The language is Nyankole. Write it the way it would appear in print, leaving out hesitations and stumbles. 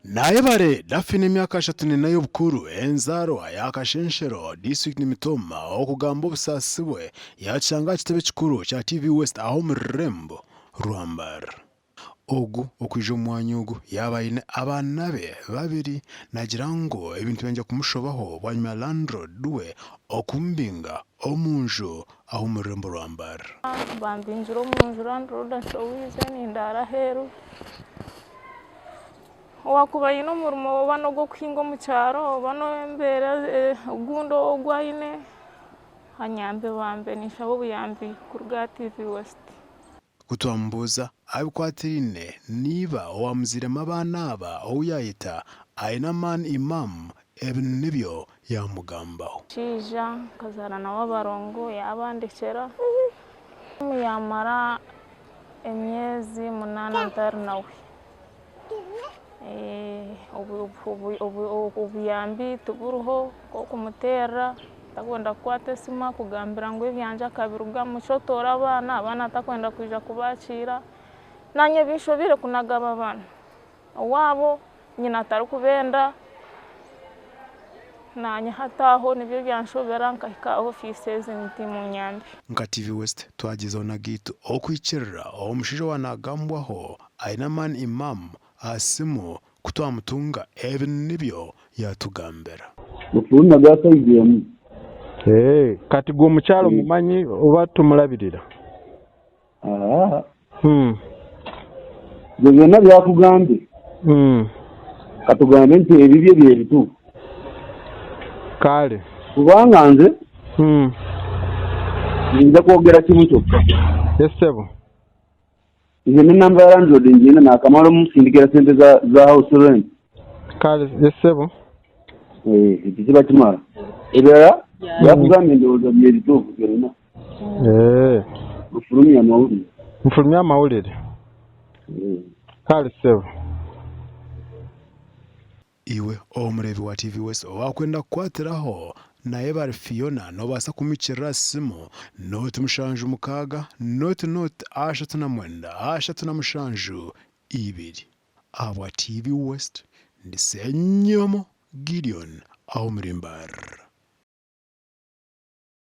Nayebare Daphine emyaka 34 y'obukuru, enzaarwa ya Kashenshero, disiturikiti Mitooma, okugamba obusaasi bwe yaakishanga aha kitebe kikuru kya TV West aha omu rurembo rwa Mbarara. Ogu okwija omu mwanya ogu yaaba aine abaana be babiri, naagira ngu ebintu byangye kumushobaho bwanyima ya landlord we okumubinga omu nju aha omu rurembo rwa Mbarara. Bambingire omu nju landlord anshowize nindaara aheeru. Owaakuba aine omurimo oba n'ogw'okuhinga omu kyaro oba n'embeera ogundi ogu aine anyambe bambe ninshaba obuyambi kuruga aha TV West. Ku twamubuuza aha bikwatiraine na iba owaamuzairemu abaana aba ou yaayeta aine amaani Imam, ebi nibyo yaamugambaho. Omushaija nkazaara nawe abarongo yaabandekyera, yaamara emyezi munaana ntari nawe. Obuyambi tiburiho nk'okumuteerera, takwenda kukwata esimu akugambira ngu ebyangye akabirugamu, shotoora abaana, abaana takwenda kwija kubakiira, naanye binshobeire kunaga abo abaana. Owaabo nyina atarikubenda, naanye hati aho nibyo byanshobera nkahika aha ofiisi ezi nti munyambe. Nka TV West twagyezaho n'agaitu okwikirira omushaija owa nagambwaho aine amaani Imam aha simu ku twamutunga ebi nibyo yatugambira. Mufulumye aga sayizi emu. Kati gwe omukyala omumanyi oba tumulabirira? Aa. Ebyo byona byakugambye, katugambe nti ebibye bye bituufu. Kale. Kubanga nze nyinza kwogera kimwe kyokka. Yes ssebo. Nze n'enamba ya landlord ngiine naakamara omusindikira sente za, za house rent. Kale, yes ssebo. Eh, ekyo kiba kimara. Ebirala byakugambye ndowooza bye bituufu byona. Eh. Ofulumye amawulire. Nfulumye amawulire. Eh. Kale ssebo. Iwe omureebi wa TV West owaakwenda kukwatiraho Nayebare Fiona noobaasa kumwikirira aha simu nooti 76 nooti nooti 39 37 2. Ahabwa TV West, ndi Ssenyomo Gideon aha omuri Mbarara.